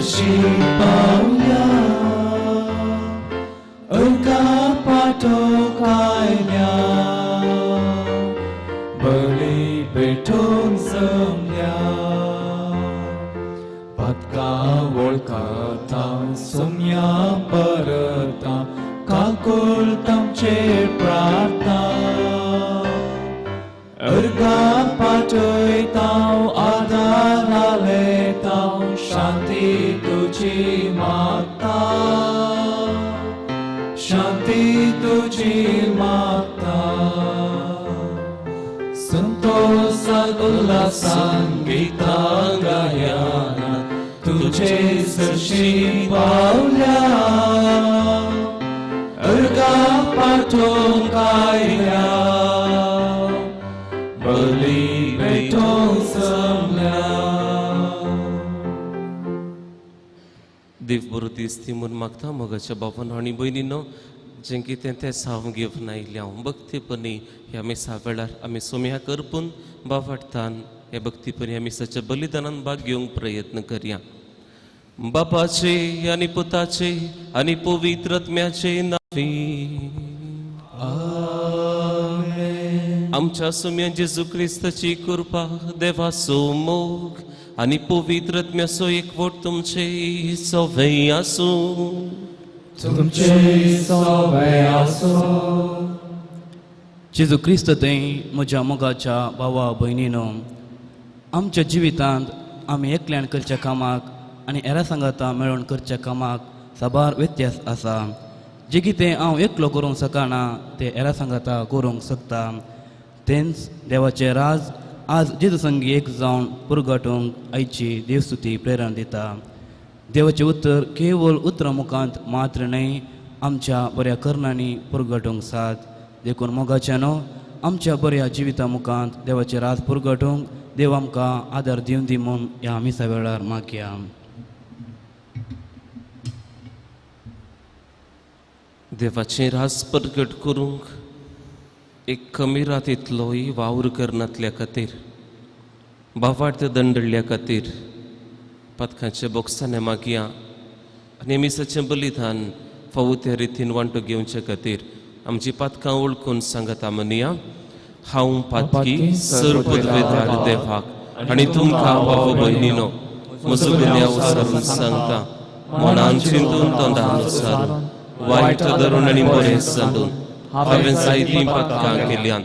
सरशी पावल्या अर्गा पाटोवंक आयल्या बळी पेटोवन जमल्या पदकां वळखता सोम्या परता काकुळट आमचेर प्रार्थना अर्गा पाटयता आदार लेता शांती तुजी मागता शांती तुजी मागता संतोषान उल्हासान गीतां गायना तुजे सरशी पावल्या अर्गा पाटोवंक आयल्या बली पेटोवंक जमल्या. देव बरो दीस ती म्हूण मागता मोगाच्या बाबान आनी भयणीनो जें कितें तें साव घेवन आयिल्लें हांव भक्तीपणी ह्या मिसा वेळार आमी सोम्या करपून बावाडटान ह्या भक्तीपणी ह्या मिसाच्या बलिदानान भाग घेवंक प्रयत्न करया. बापाचे आनी पुताचे आनी पवित्र आत्म्याचे नांवी आमेन. आमच्या सोम्या जेजू क्रिस्ताची कृपा देवाचो मोग आनी पवित्र आत्म्याचो एकवट तुमचे सवय आसूं. तुमचे सवय आसूं. जेजू क्रिस्त थंय म्हज्या मोगाच्या भावा भयणीनो, आमच्या जिवितांत आमी एकल्यान करच्या कामाक आनी हेरां सांगाता मेळोवन करच्या कामाक साबार व्यत्यास आसा. जें कितें हांव एकलो करूंक शकना तें हेरां सांगाता करूंक शकता. तेंच देवाचें राज आज जेजू संगी एक जावन पुरगाटूंक आयची देवस्तुती प्रेरणा दिता. देवाचें उतर केवळ उतरां मुखांत मात्र न्हय आमच्या बऱ्या करणांनी पुरगाटूंक साथ. देखून मोगाच्यानो आमच्या बऱ्या जिविता मुखांत देवाचें राज पुरगाटूंक देव आमकां आदार दिवन दी म्हूण ह्या मिसा वेळार मागया. देवाचें राज प्रगट करूंक एक कमी रात इतलोय वावर करनातल्या खातीर बावार्थ दंडल्या खातीर पातकांच्या बोक्साने मागया आनी मिसाचें बलिदान फावो त्या रितीन वांटो घेवचे खातीर आमची पातकां वळखून सांगता म्हणया. हांव पातकी सर पदवेदार देवाक आनी तुमकां भाव भयणीनो म्हजो गुन्यांव सारून सांगता मनान चिंतून तोंडान सारून वायट धरून आनी बरें सांदून हांवें जायतीं पातकां केल्यान.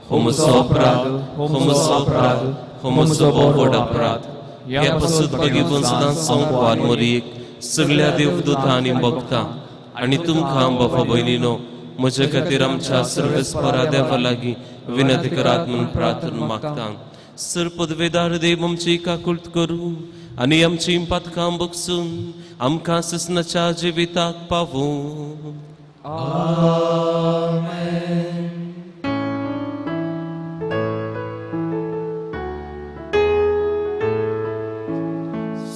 हो म्हजो अपराध, हो म्हजो अपराध, हो म्हजो भोव व्हड अपराध. ह्या पासून भगीवन सदांच संकवार मरयेक सगळ्या देवदूतां आनी भक्तां आनी तुमकां बाबा भयणीनो म्हजे खातीर आमच्या सर्वेस्परा देवा लागीं विनंती करात म्हूण प्रार्थना मागता. सर पदवेदार देव आमची काकुळट करूं आनी आमची पातकां बगसून आमकां ससनाच्या जिविताक पावूं. आमेन.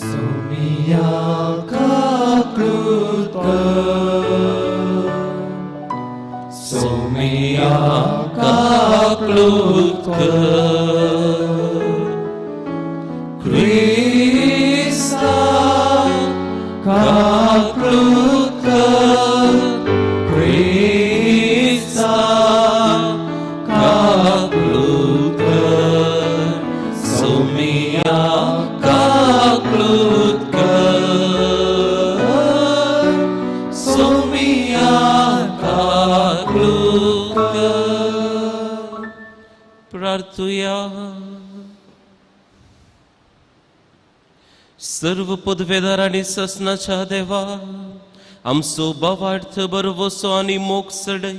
सोमिया काकुळट कर, सोमिया काकुळट कर, क्रिस्ता काकुळट कर, क्रिस्ता काकुळट कर, सोमिया काकुळट कर, सोमिया काकुळट कर. प्रार्थुया. सर्व पदवेदार आनी ससनाच्या देवा आमचो भावार्थ बरवसो आनी मोग चडय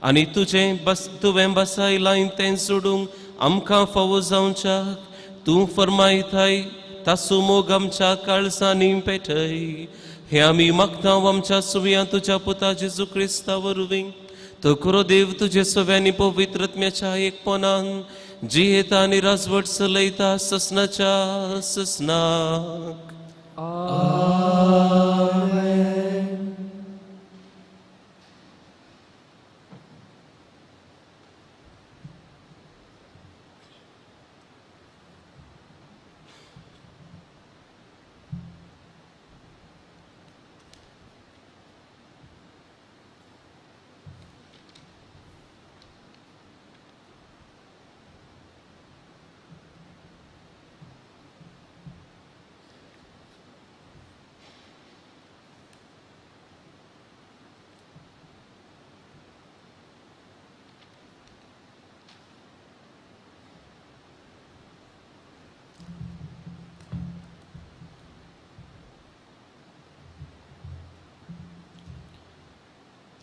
आनी तुजें बस तुवें बसायलां तें सोडूंक आमकां फावो जावच्याक तूं फरमायताय ताचो मोग आमच्या काळजांनी पेटय. हें आमी मागता आमच्या सुव्या तुज्या पुता जेजू क्रिस्ता वरवीं. तो खरो देव तुजे सव्यांनी पवित्र आत्म्याच्या एकपणान जियेता आनी राजवट चलयता ससनाच्या ससनाक. आमेन.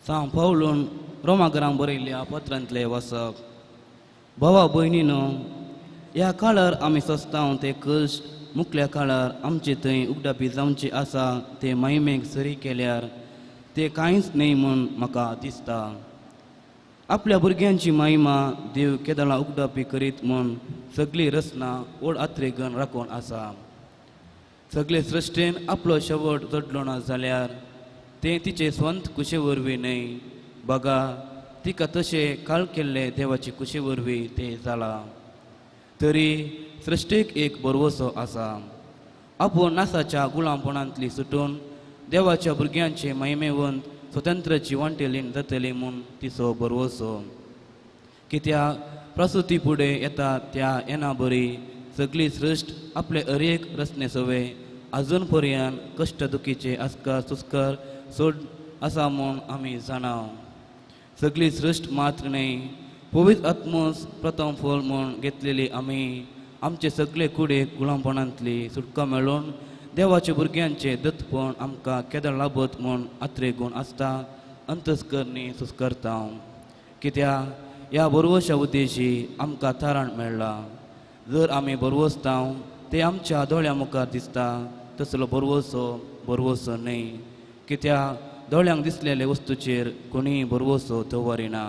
सांव पावलून रोमागरां बरयल्ल्या पत्रांतले वाचप. भावा भयणीनो, ह्या काळार आमी सोंसता ते कश्ट मुखल्या काळार आमचे थंय उगडापी जावचे आसा ते महिमेक सरी केल्यार ते कांयच न्हय म्हूण म्हाका दिसता. आपल्या भुरग्यांची महिमा देव केदळां उगडापी करीत म्हूण सगळी रचना व्हड आत्रेगन राखून आसा. सगळे सृश्टेन आपलो शेवट जोडलो ना जाल्यार तें तिचे स्वंत कुशे वरवीं न्हय, बगा तिका तशें काळ केल्ले देवाचे कुशे वरवीं तें जालां. तरी सृश्टेक एक भरवसो आसा, आपूण नासाच्या गुलामपणांतली सुटून देवाच्या भुरग्यांचे महिमेवंत स्वतंत्राची वांटेलीन जातली म्हूण तिचो भरवसो. कित्याक प्रसुती फुडें येता त्या येना बरी सगळी सृश्ट आपले अरेक रचने सवे अजून पर्यंत कश्ट दुखीचे आस्कार सुस्कार सोड आसा म्हूण आमी जाणाव. सगळी सृश्ट मात्र न्हय, पवित्र आत्मोस प्रथम फळ म्हूण घेतलेली आमी आमचे सगळे कुडेक गुलामपणांतली सुटका मेळोवन देवाच्या भुरग्यांचे दत्तपण आमकां केदळ लाभत म्हूण आत्रे गुण आसता अंतस्करणी सुस्करता. कित्याक ह्या बरवशा उद्देशी आमकां थारण मेळ्ळां. जर आमी बरवसता ते आमच्या दोळ्या मुखार दिसता तसलो बरवसो बरवसो न्हय. कित्याक दोळ्यांक दिसलेले वस्तूचेर कोणीय बरवसो दवरिना,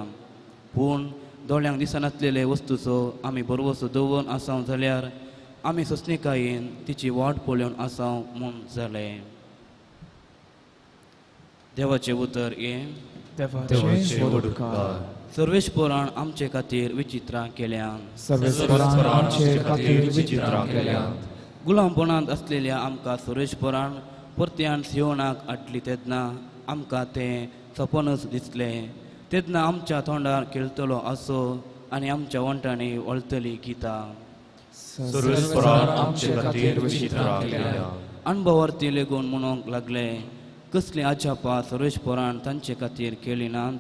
पूण दोळ्यांक दिसनासलेले वस्तूचो आमी बरवसो दवरून आसाव जाल्यार आमी सोंसणीकायेन तिची वाट पळोवन आसाव म्हूण जालें. देवाचें उतर हें. सर्वेस्परान आमचे खातीर विचित्रां केल्या. गुलामपणांत आसलेल्या आमकां सर्वेस्परान परत्यान सियोनाक हाडली तेन्ना आमकां तें सपनच दिसलें. तेन्ना आमच्या तोंडार खेळटलो आसो आनी आमच्या वंटांनी वळटली गितां. अणभवार्थी लेगून म्हणूंक लागले, कसली अजापां सर्वेस्परान तांचे खातीर केली नात,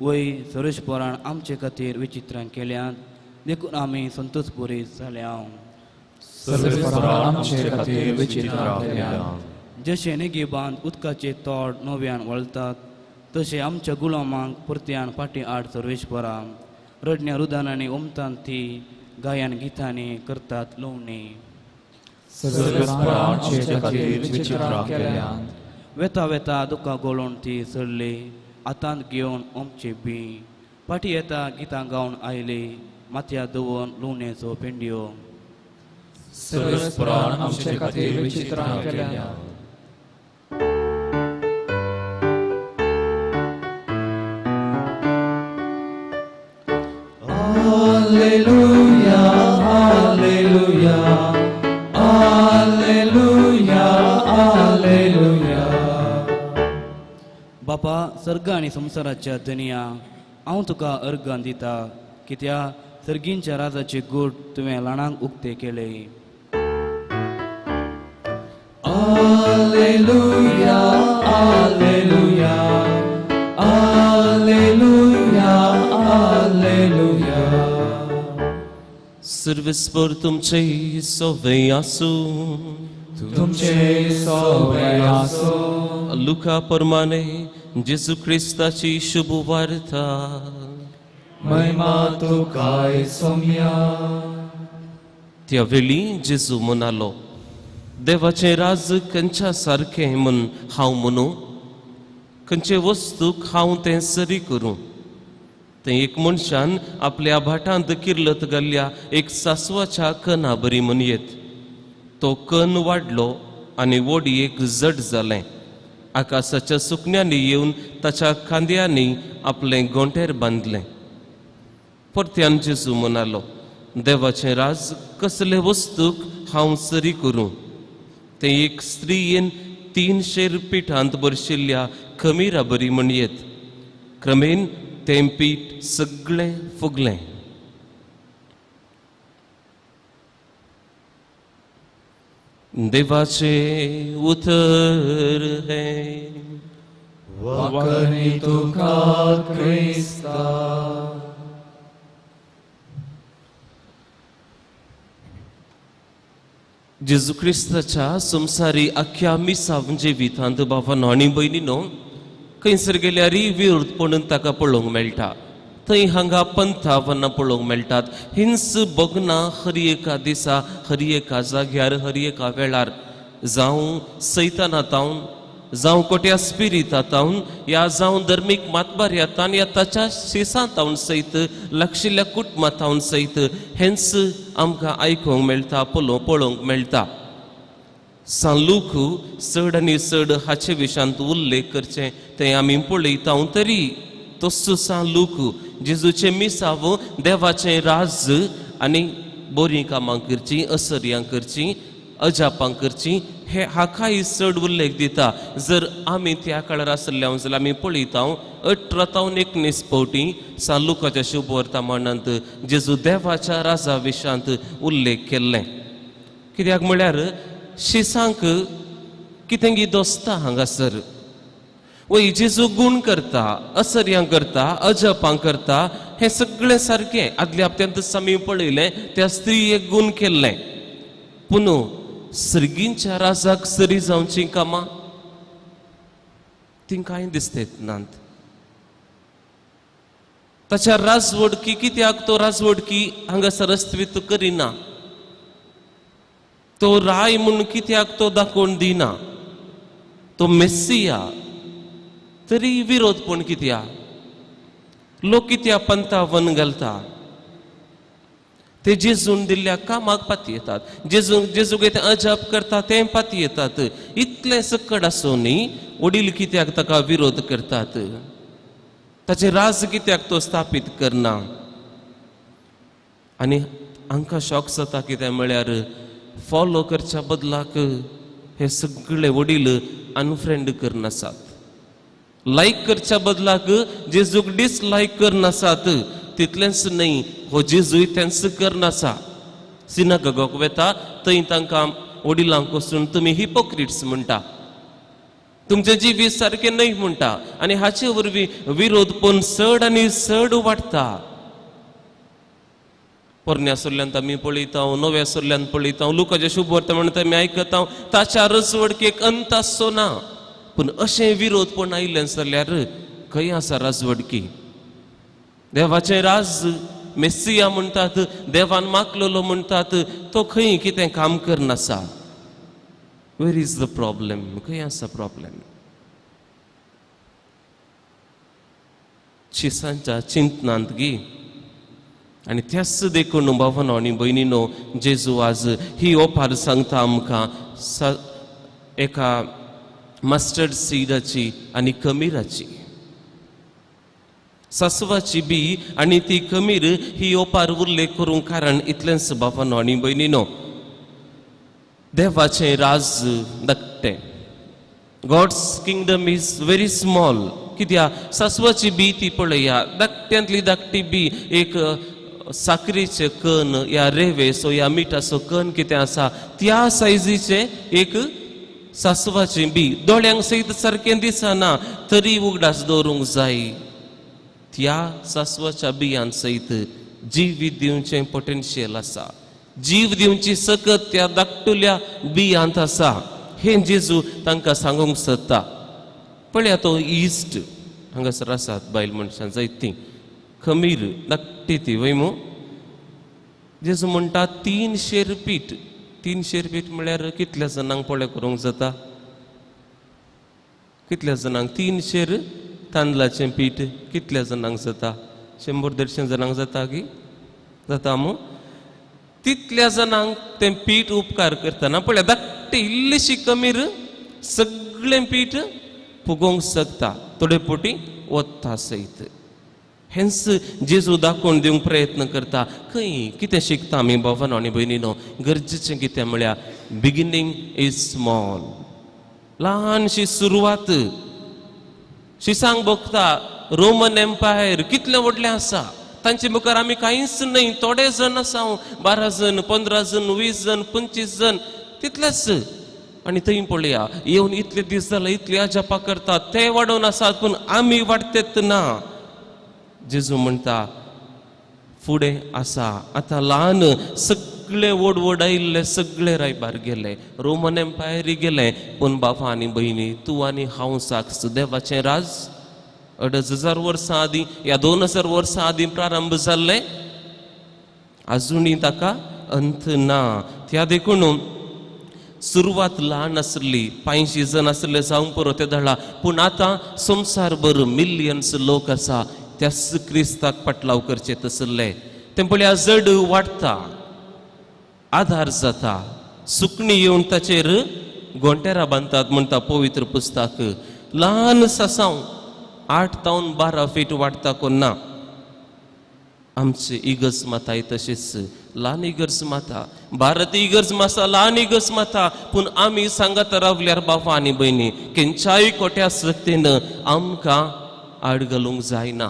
वय सर्वेस्परान आमचे खातीर विचित्रां केल्यात, देखून आमी संतोष बरी जाल्या. जशें नेगेबांत उदकाचे तोड नव्यान वळतात तशें आमच्या गुलामांक परत्यान फाटीं आड सर्वेस्परा. रडण्या रुदानांनी ओमतान ती गायन गितांनी करतात लोवणी. वेता वेता दुकां गोळोवन ती सरली, हातांत घेवन ओमचे बी फाटीं येता गितां गावन आयली, माथ्या दवरून लुवणेचो पेंडयो. Alleluia, Alleluia, Alleluia, Alleluia. बापा, सर्ग आनी संवसाराच्या धनया, हांव तुका अर्गां दिता, कित्याक सर्गींच्या राजाचे गूट तुवें ल्हानांक उक्ते केले. Alleluia, Alleluia, Alleluia, Alleluia. सर्वेस्पर तुमचे सोवे आसूं. तुमचे सोवे आसूं. लुका प्रमाणे जेजू क्रिस्ताची शुभ वार्ता. महिमा तुकाय सोम्या. त्या वेळी जेजू म्हणालो, देवाचें राज खंयच्या सारकें म्हूण हांव म्हणू, खंयचे वस्तूक हांव तें सरी करूं? तें एक मनशान आपल्या भाटांत किर्लत घाल्ल्या एक सासवाच्या कना बरी म्हणयेत. तो कन वाडलो आनी वडयेक जड जालें. आकाशाच्या सुकण्यांनी येवन ताच्या खांद्यांनी आपलें गोंटेर बांदलें. परत्यान जेजू म्हणालो, देवाचें राज कसले वस्तूक हांव सरी करूं? तें एक स्त्रियेन 300 पिठांत भरशिल्ल्या खमीरा बरी म्हणयेत. क्रमेन तें पीठ सगळें फुगलें. देवाचें उतर हें. वाकणी तुका क्रिस्ता. जेजू क्रिस्ताच्या संवसारी आख्या मिसाव जिवितांत बाबानो आनी भयणीनो, खंयसर गेल्यार विरोधपण ताका पळोवंक मेळटा. थंय हांगा पंथावनां पळोवंक मेळटात. हिंस भोगना हर एका दिसा, हर एका जाग्यार, हर एका वेळार, जावं सैताना तावन, जावं कोट्या स्पिरिता तावन, या जावं धर्मीक मातबार्या तावन, या ताच्या शिसां तावन सयत, लागशिल्ल्या कुटुंबा तावन सयत हेंच आमकां आयकूंक मेळटा, पळोवंक मेळटा. सांलूक चड आनी चड हाचे विशांत उल्लेख करचें तें आमी पळयता. तरी तस्सो सांलूक जेजूचें मिसाव, देवाचें राज आनी बरीं कामां करचीं, असर्यां करचीं, अजापां करचीं, हे हाकाय चड उल्लेख दिता. जर आमी त्या काळार आसले जाल्यार आमी पळयता 18 तावन 19 फावटी सांलुकाच्या शुभवर्तमानांत जेजू देवाच्या राजा विशांत उल्लेख केल्लें. कित्याक म्हळ्यार शिसांक कितें दोस्ता हांगासर वय जेजू गूण करता, असर्यां करता, अजपां करता, हें सगळें सारकें. आदल्या हप्त्यांतच आमी पळयलें त्या स्त्रीयेक गूण केल्लें. पूण सर्गींच्या राजाक सरी जावचीं कामां ती कांय दिसतात नात. ताच्या राजवडकी कित्याक तो राजवडकी हांगासर अस्तित्व करिना, तो राय म्हूण कित्याक तो दाखोवन दिना, तो मेस्सिया तरी विरोध पण कित्याक, लोक कित्याक पंथावन घालता. ते जेजून दिल्ल्या कामाक पाती येतात, जेजू तें अजाप करता तें पाती येतात. इतलें सकड आसूनय वडील कित्याक ताका विरोध करतात, ताचें राज कित्याक तो स्थापीत करना. आनी हांकां शॉक जाता कितें म्हळ्यार फॉलो करच्या बदलाक हे सगळे वडील अनफ्रेंड करनासात, लायक करच्या बदलाक जेजूक डिसलायक करनासात. तितलेंच न्हय, हो जेजूय तेंच करनासा. सिनागोगाक वेता थंय तांकां वडिलांक वचून तुमी हिपोक्रिट्स म्हणटा, तुमचें जिवीत सारकें न्हय म्हणटा. आनी हाचे वरवीं विरोध पण चड आनी चड वाडटा. पोरण्या सोल्ल्यांत आमी पळयता, नव्या सोल्ल्यांत पळयता, लुकाचें शुभवर्तमान आमी आयकता, ताच्या रजवडकेक अंत आसचो ना. पूण अशें विरोध पण आयिल्लें जाल्यार खंय आसा राजवडकी? देवाचें राज मेस्सिया म्हणटात, देवान मागलेलो म्हणटात, तो खंय कितें काम करनासा? Where is the problem? खंय आसा प्रॉब्लेम? शिसांच्या चिंतनांत गी. आनी त्याच देखून भावनो आनी भयणीनो, जेजू आज ही ओपार सांगता आमकां एका मस्टर्ड सिडाची आनी कमिराची, सासवाची बी आनी ती कमीर ही ओपार उल्लेख करूंक कारण इतलेंच भावनो आनी भयणीनो, देवाचें राज धाकटें. God's kingdom is very small. कित्याक सासवाची बी ती पळया, धाकट्यांतली धाकटी बी, एक साकरीचें कण या रेवेचो या मिठाचो कण कितें आसा त्या सायजीचें एक सासवाचें बी, दोळ्यांक सयत सारकें दिसना तरी उगडास दवरूंक जाय त्या सासवाच्या बियान सयत जीव दिवचें पोटेन्शियल आसा, जीव दिवची सकत त्या धाकटुल्या बियांत आसा. हें जेजू तांकां सांगूंक सोदता. पळया तो इस्ट हांगासर आसात बायल मनशां जायतीं, खमीर धाकटी ती वय मू. जेजू म्हणटा 3 शेर पीठ. 3 शेर पीठ म्हळ्यार कितल्या जाणांक पळय करूंक जाता? कितल्या जाणांक 3 शेर तांदळाचें पीठ कितल्या जाणांक जाता? 100-150 जाणांक जाता की जाता मू? तितल्या जाणांक तें पीठ उपकार करतना पळय धाकटी इल्लीशी कमीर सगळें पीठ फुगोवंक शकता, थोडे पोटी वता सयत. हेंच जेजू दाखोवन दिवंक प्रयत्न करता. खंय कितें शिकता आमी भावानो आनी भयणीनो? गरजेचें कितें म्हळ्यार बिगिनींग is small, ल्हानशी सुरवात. शिसांक भोगता रोमन एम्पायर कितलें व्हडलें आसा, तांचे मुखार आमी कांयच न्हय, थोडे जण आसा, 12 जण, 15 जण, 20 जण, 25 जण, तितलेच. आनी थंय पळया येवन इतले दीस जाले, इतले अजापां करतात, ते वाडोवन आसात पूण आमी वाडटेत ना. जेजू म्हणटा फुडें आसा आतां ल्हान सगळें सगळे व्हड व्हड आयिल्ले सगळे रायबार गेले, रोमन एम्पायरी गेले. पूण बाबा आनी भयणी, तूं आनी हांव साक्ष देवाचें राज 2500 वर्सां आदीं या 2000 वर्सां आदीं प्रारंभ जाल्लें, आजुनूय ताका अंत ना. त्या देखून सुरवात ल्हान आसली, 85 जण आसले जावंक पुरो ते दळा, पूण आतां संवसारभर मिलियन्स लोक आसा त्याच क्रिस्ताक पाटलाव करचे तसले. तें पळया जड वाडटा, आधार जाता, सुकणी येवन ताचेर गोंटेरा बांदतात म्हणटा पवित्र पुस्तक. ल्हान सासांव 8 तावन 12 फीट वाडटा कोन्ना. आमची इगर्ज माताय तशीच ल्हान इगर्ज माता, भारत इगर्ज मासा ल्हान इगर्ज माता, पूण आमी सांगत रावल्यार बाबा आनी भयणी खंयच्याय कोट्या शक्तीन आमकां आड घालूंक जायना.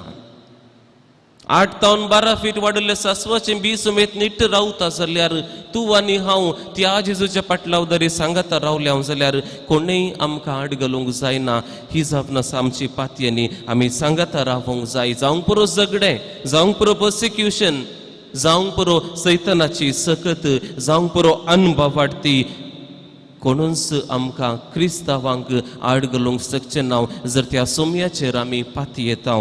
8 तावन 12 फीट वाडिल्ले सासवाचें बी समेत नीट रावता जाल्यार तूं आनी हांव त्या जेजूच्या पाटलावदारी सांगता रावल्या हांव जाल्यार कोणूय आमकां आड घालूंक जायना. ही जावन आसा आमची पातयेनी आमी सांगता रावूंक जाय. जावंक पुरो झगडें, जावंक पुरो पर्सिक्युशन, जावंक पुरो सैतनाची सकत, जावंक पुरो अनभव वाडटी, कोणूच आमकां क्रिस्तांवांक आड घालूंक शकचें ना जर त्या सोम्याचेर आमी पातयेता.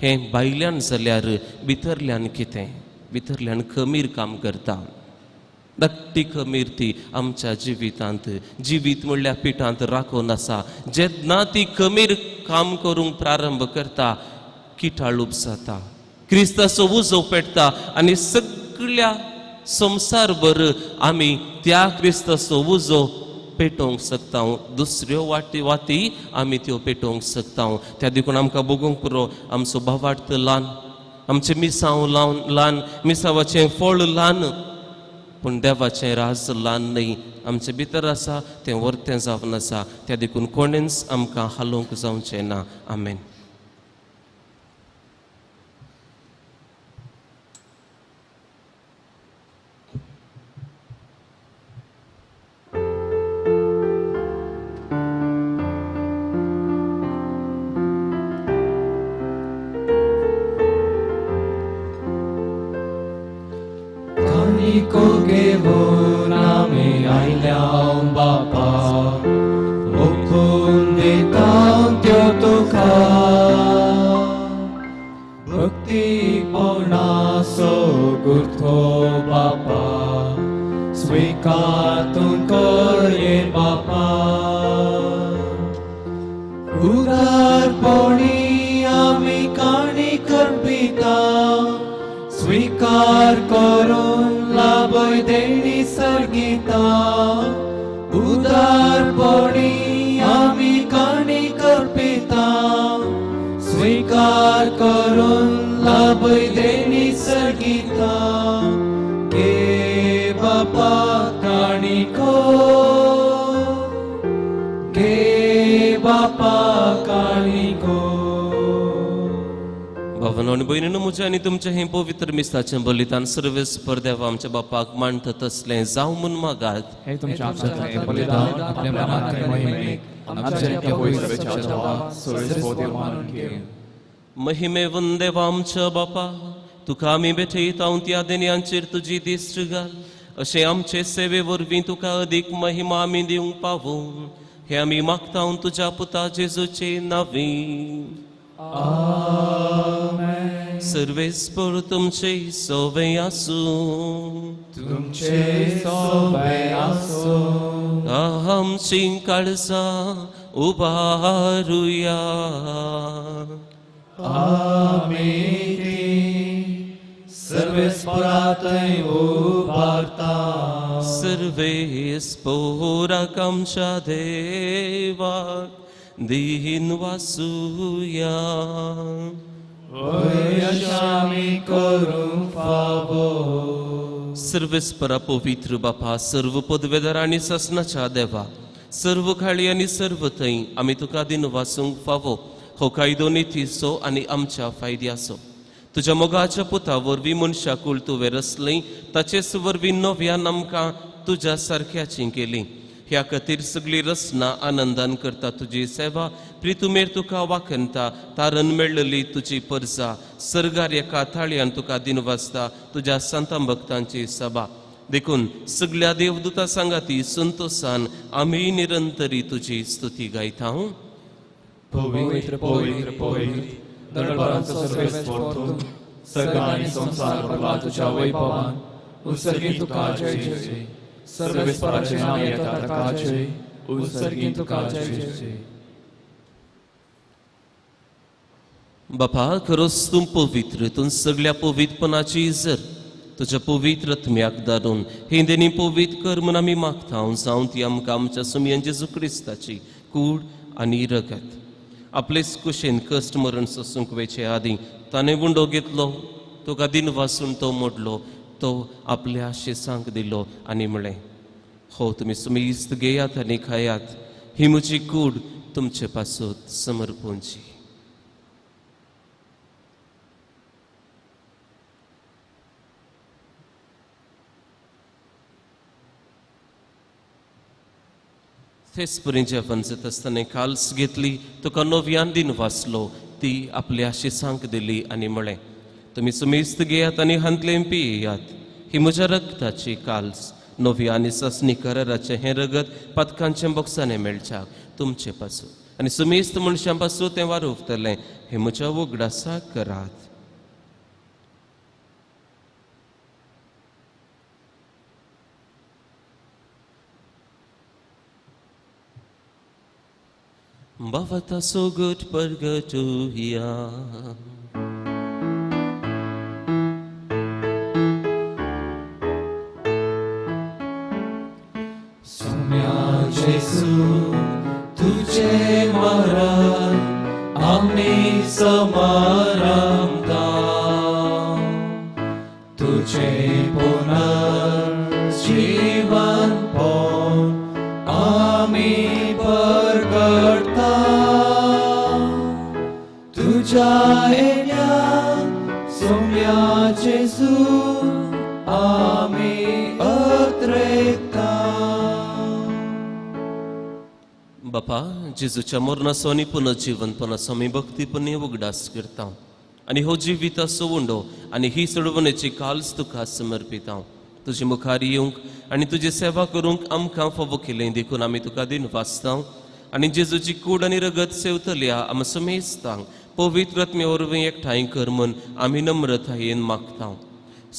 हें भायल्यान जाल्यार भितरल्यान कितें? भितरल्यान खमीर काम करता, धाकटी खमीर ती आमच्या जिवितांत, जिवीत म्हणल्यार पिठांत राखून आसा. जेन्ना ती खमीर काम करूंक प्रारंभ करता, किटाळूप जाता, क्रिस्ताचो उजो पेटता आनी सगळ्या संवसारभर आमी त्या क्रिस्ताचो उजो पेटोवंक शकता. दुसऱ्यो वाटी वाती आमी त्यो पेटोवंक शकता. त्या देखून आमकां बगूंक पुरो आमचो भावार्थ ल्हान, आमचें मिसांव ल्हान ल्हान, मिसावाचें फळ ल्हान, पूण देवाचें राज ल्हान न्हय, आमचे भितर आसा तें वर्तें जावन आसा. त्या देखून कोणेंच आमकां हालोवंक जावचें ना. आमेन. म्हज्या आनी तुमचें हें पवित्र मिसाचें बलिदान सर्वेस्पर देवा आमच्या बापाक मानता तसलें जावं म्हूण मागात. हे तुमच्या आमचें बलिदान आपल्या मनाक आनी महिमेक आमच्या महिमेवन देवा आमच्या बापा, तुका आमी भेटयता त्या देण्यांचेर तुजी दिश्ट घाल, अशें आमचे सेवे वरवीं तुका अदीक महिमा आमी दिवंक पावूं, हें आमी मागता तुज्या पुता जेजूचे नांवी. आमेन. सर्वेस्पर तुमचे सोवे आसूं, तुमचे सोवे आसूं. आमची काळजां उबारुया, आमी ती सर्वेस्परातय उबारता. सर्वेस्पोराक आमच्या देवाक दीन वासुया, आमी करूं फावो. सर्वेस्परा पवित्र बापा, सर्व पदवेदार आनी सासनाच्या देवा, सर्व खाळी आनी सर्व थंय आमी तुका दिन वासूंक फावो. हो कायदो नितीचो आनी आमच्या फायद्याचो. तुज्या मोगाच्या पुता वरवीं मनशाकूळ तुवें रचलें, ताचेच वरवीं नव्यान आमकां तुज्या सारक्याची केली. ह्या खातीर सगळी रचना आनंदान करता तुजी सेवा, प्रितुमेर तुका वाखणता, तारण मेळ्ळली तुजी परजा, सर्गार एका थाळयान तुका दिन वाचता तुज्या संतां भक्तांची सभा. देखून सगळ्या देवदूता सांगाती संतोषान आमी निरंतरी तुजी स्तुती गायता. पवित्र पवित्र पवित्र दरबारांचो सर्वेस्पर तूं, सर्ग आनी संवसार भरला तुज्या वैभवान. उत्सर्गीन तुका जय जय, सर्वेस्पराचें नांव येता ताका जय, उत्सर्गीन तुका जय जय. बापा खरोच तूं पवित्र, तूं सगळ्या पवित्रपणाची जर तुज्या पवित्र आत्म्याक धाडून ही देणी पवित्र कर म्हूण आमी मागता. जावं ती आमकां आमच्या सुमयान जेजू क्रिस्ताची कूड आनी रगत. आपलेच कुशेन कश्ट मरण सोसूंक वेचे आदीं ताणें उंडो घेतलो, तुका दिन वासून तो मोडलो, तो आपल्या शेसांक दिलो आनी म्हळें, हो तुमी सुमेस्त घेयात आनी खायात, ही म्हजी कूड तुमचे पासत समर्पूंची. तेच परी जेवण जाता आसतना काल्स घेतली, तुका नव्यान दिन वाचलो, ती आपल्या शिसांक दिली आनी म्हळें, तुमी सुमेस्त घेयात आनी हांतलें पियात, ही म्हज्या रगताची काल्स, नवी आनी सासणी कराराचें हें रगत पातकांचें बोक्सांनी मेळच्याक तुमचे पासून आनी सुमेस्त मनशां पासून तें वारोवतलें, हें म्हज्या उगडासाक करात. Bhavata sogut pargatuya. Sumya Jesu tujhe maran ami samaramta, tujhe punar jivan pon ami परगडता, तुझ्या येण्या सोम्या जेजू आमी अत्रेता. बापा जेजूच्या मरणाचो आनी पुनर्जीवनपणाचो आमी भक्तीपणी उगडास करता आनी हो जिविताचो उंडो आनी ही सोडवणेची काल्स तुका समर्पिता. तुजे मुखार येवंक आनी तुजी सेवा करूंक आमकां फावो केलें देखून आमी तुका दिन वाचता आनी जेजूची कूड आनी रगत सेवतल्या आम समेस्तांक पवित्र आत्म्या वरवीं एकठांय कर म्हूण आमी नम्रतायेन मागता.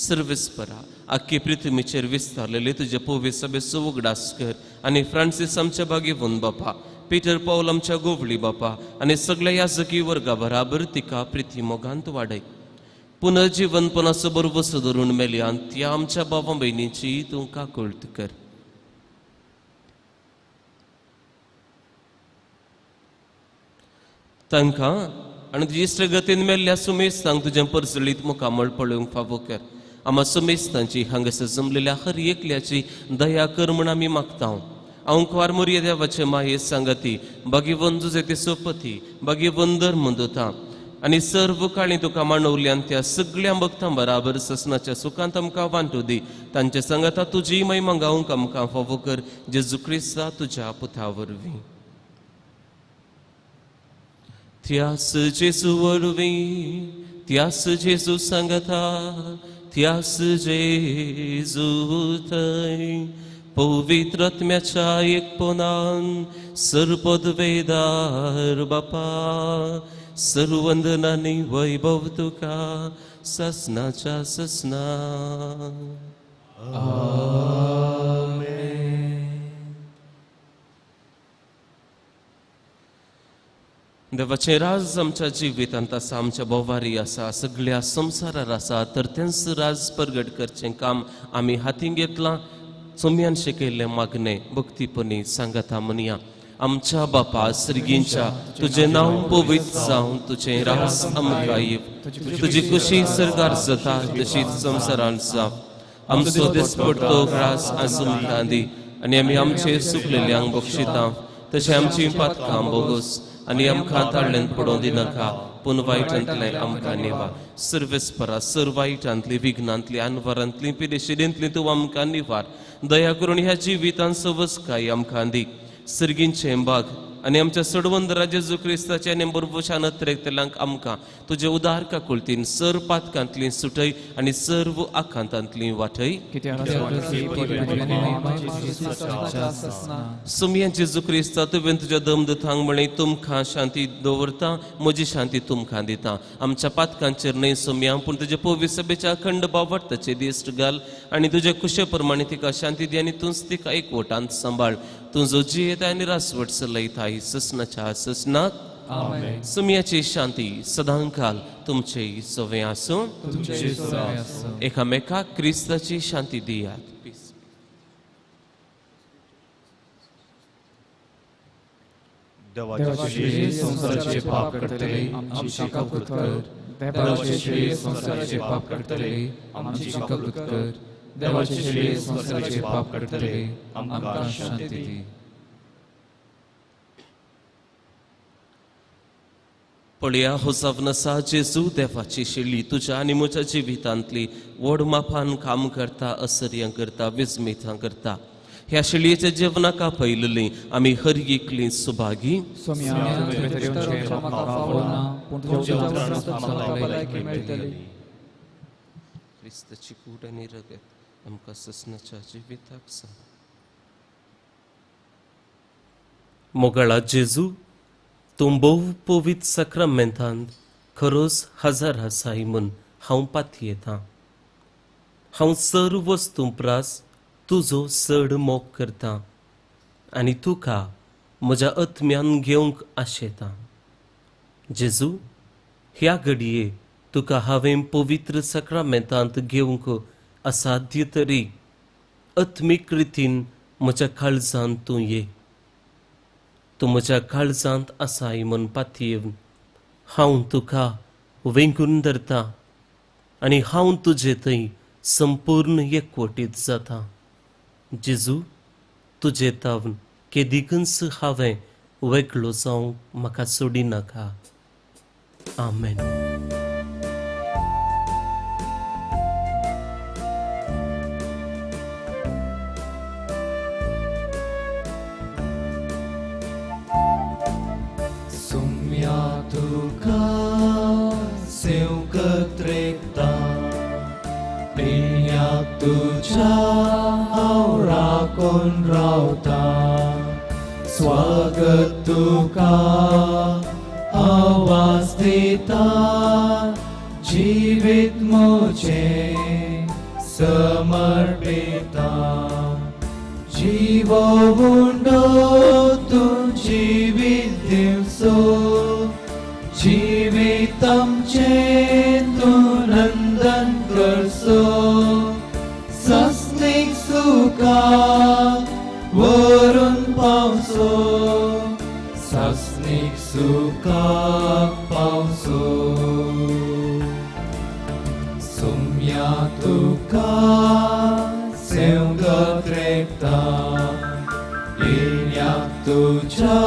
सर्वेस्परा आख्खे पृथ्वीचेर विस्तारलेले तुजे पवित्र सभेचो उगडास कर आनी फ्रांसीस आमच्या भागेवन बापा, पीटर पावल आमच्या गोवळी बापा आनी सगळ्या याजकी वर्गा बराबर तिका प्रिती मोगांत वाडय. पुनर्जीवनपणाचो बरवसो धरून मेल्यान त्या आमच्या बाबा भयणीची तूं काकुळट कर. तांकां आनी तुजी इश्टगतीन मेल्ल्या सुमेस्तांक तुजें परजळीत मुखामळ पळोवंक फावो कर. आमा सुमेस्तांची हांगासर जमलेल्या हर एकल्याची दया कर म्हूण आमी मागता. हांव कुवार मोरये देवाचे माये सांगती बागेवन जुजे ते सोपती बागेवन धर्म दोता आनी सर्व काळी तुका मांडवल्यान त्या सगळ्या भक्तां बराबर ससनाच्या सुखांत आमकां वांटू दी. तांचे सांगाता तुजी महिमा गावंक आमकां फावो कर, जेजू क्रिस्ता तुज्या पुता वरवीं. त्यास जेजू वरवीं, त्यास जेजू सांगता, त्यास जेजू थंय पवित्र आत्म्याच्या एकपणान सर्वपदवेदार बापा, सर्वंदनानी वैभव तुका ससनाच्या ससना. आमेन. देवाचें राज आमच्या जिवितांत आसा, आमच्या भोवारी आसा, सगळ्या संवसारार आसा, तर तेंच राज परगट करचें काम आमी हातीं घेतलां. चोम्यान शिकयल्लें मागणें भक्तीपणी सांगाता म्हणया. आमच्या बापा सर्गींच्या, तुजें नांव पवित्र जावं, तुजें राज आमकां येवं, तुजी खुशी सर्गार जाता तशीच संवसारांत जावं. आमचो दिसपडतो ग्रास आज आमकां दी आनी आमी आमचे सुकलेल्यांक बक्षिता तशें आमची पातकां बोगोस आनी आमकां ताळ्ळेंत पडोवं दिनाका, पूण वायटांतलें आमकां निवा. सर्वेस्परा सर वायटांतली, विघ्नांतली, आनवारांतली, पिडेशिडेंतली तूं आमकां निवार. दया करून ह्या जिवितांत सवसकाय आमकां दी. सर्गींचें बाग आनी आमच्या सोडवंदरा जेजू क्रिस्ताच्या आनी बरबशान अत्रेकतल्यांक आमकां तुजे उदार काकुळतीन सर पातकांतली सुटय आनी सर्व आखांतांतली वाटय. सुमया जेजू क्रिस्ता तुवें तुज्या दमदूतांक म्हळें तुमकां शांती दवरता, म्हजी शांती तुमकां दिता. आमच्या पातकांचेर न्हय सुमया पूण तुजे पवित्र सभेच्या अखंड बावडताचे दिश्ट घाल आनी तुजे कुशे प्रमाणे तिका शांती दी आनी तूंच तिका एकवटांत सांबाळ. तूं जो जियेता आनी रासवट चलयताय ससनाच्या ससनाक. सुमयाची शांती सदांकाल तुमचे सवे आसूं. एकामेकाक क्रिस्ताची शांती दियात. देवाचे संवसाराचे पाप करतले आमची काकूत कर. देवाचे संवसाराचे पाप करतले आमची काकूत कर. देवाचे संवसाराचे पाप करतले आमकां शांती दी. पळया हो जावन आसा जेजू देवाची शेळी तुज्या आनी म्हज्या जिवितांतली व्हड मापान काम करता, असर्यां करता, विस्मितां करता. ह्या शेळयेच्या जेवणाक आपयलेली आमी हर एकली सुभागी. क्रिस्ताची कूड आनी रगत आमकां ससनाच्या जिविताक सांग. मोगाळा जेजू तूं भोव पवित्र साक्रामेंतांत खरोच हजार आसाय म्हूण हांव पातयेतां. हांव सर्व वस्तूं प्रास तुजो चड मोग करता आनी तुका म्हज्या आत्म्यान घेवंक आशेतां. जेजू ह्या घडये तुका हांवें पवित्र साक्रामेंतांत घेवंक असाध्य तरी आत्मीक रितीन म्हज्या काळजांत तूं ये. तूं म्हज्या काळजांत आसाय म्हूण पातयेवन हांव तुका वेंगून धरता आनी हांव तुजे थंय संपूर्ण एकवटीत जाता. जेजू तुजे तावन केदिकूच हांवें वेगळो जावंक म्हाका सोडिनाका. आमेन. सुम्या तुका सेवकत रेखता पिण्याक तुज्या हांव राखून रावता. स्वागत तुका आवाज दिता जिवीत म्हजें समर्पिता. जिवो उंडो तूं जिवीत दिवसो जिवीत आमचें तूं नंदन करसो. सस्नीक सुखाक व्हरून पावसो सस्नीक सुखाक पावसो. सुम्या तुका सेवगत रेखता येण्याक तुज्या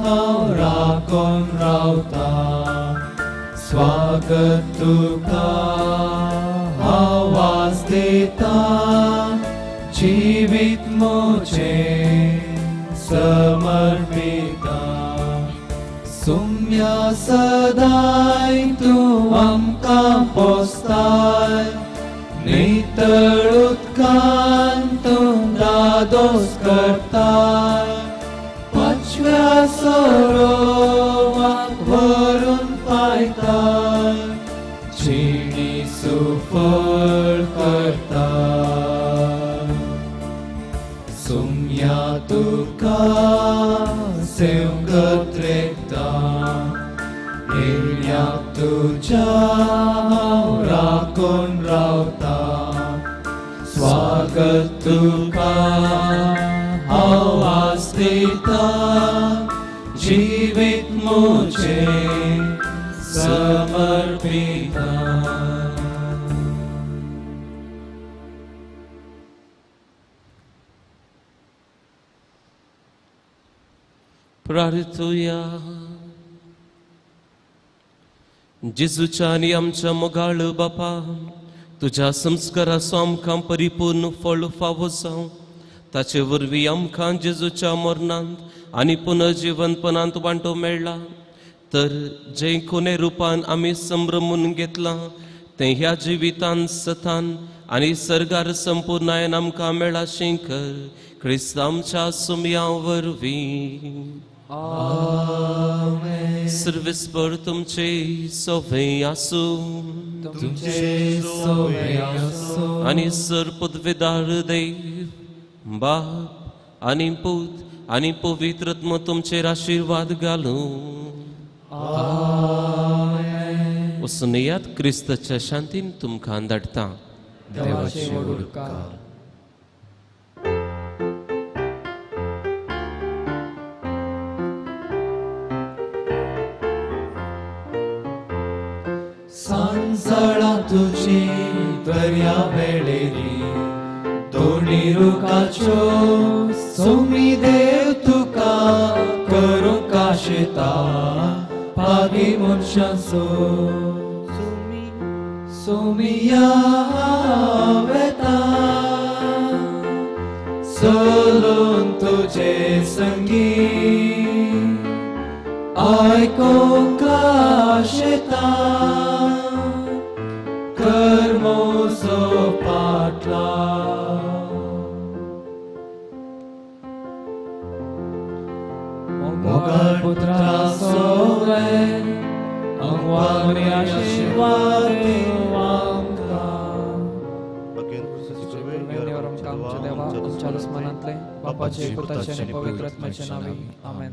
हांव राखून रावता. स्वागत तुका आवाज दिता जिवीत म्हजें समर्पिता. सुम्या सदांय तूं आमकां पोसताय नितळ उदकान तूं दादोस करताय. पाचव्या सरोवाक व्हरून पायताय जिणी सुफळ करताय. सुम्या तुका सेवकत रेखता येण्याक तुज्या हांव राखून रावता. स्वागत तुका आवाज दिता जिवीत म्हजें समर्पिता. प्रार्थुया. जेजूच्या आनी आमच्या मोगाळ बापा तुज्या संस्काराचो आमकां परिपूर्ण फळ फावो जावं. ताचे वरवीं आमकां जेजूच्या मरणांत आनी पुनर्जिवनपणांत वांटो मेळ्ळा तर जे कोणे रुपान आमी संभ्रमून घेतलां तें ह्या जिवितान सतान आनी सर्गार संपूर्णायन आमकां मेळ्ळा शेंकर क्रिस्त आमच्या सुमया वरवीं. सर्वेस्पर तुमचे सोवे आसूं तुमचे सोवे आसूं. आनी सर पदवेदार देव बाप आनी पूत आनी पवित्र आत्मो तुमचेर आशिर्वाद घालूं. वचून येयात क्रिस्ताच्या शांतीन तुमकां धाडटा. देवाचे व्हड उपकार. सांजळा तुजी दर्या वेळेरी दोणी रुखाच्यो सोमी देव तुका करूंक आशेता पागी मनशांचो सोमिया वेता चलून तुजे संगी आयकूंक आशेता कर्मोसो पाटला. मोगाळ पुत्रा सोवे अंगवांनी आशिर्वाद आमच्या देवा आमच्या दुस्मानांतले बापाचे पुताचे आनी पवित्र आत्म्याचे नांवी आमेन.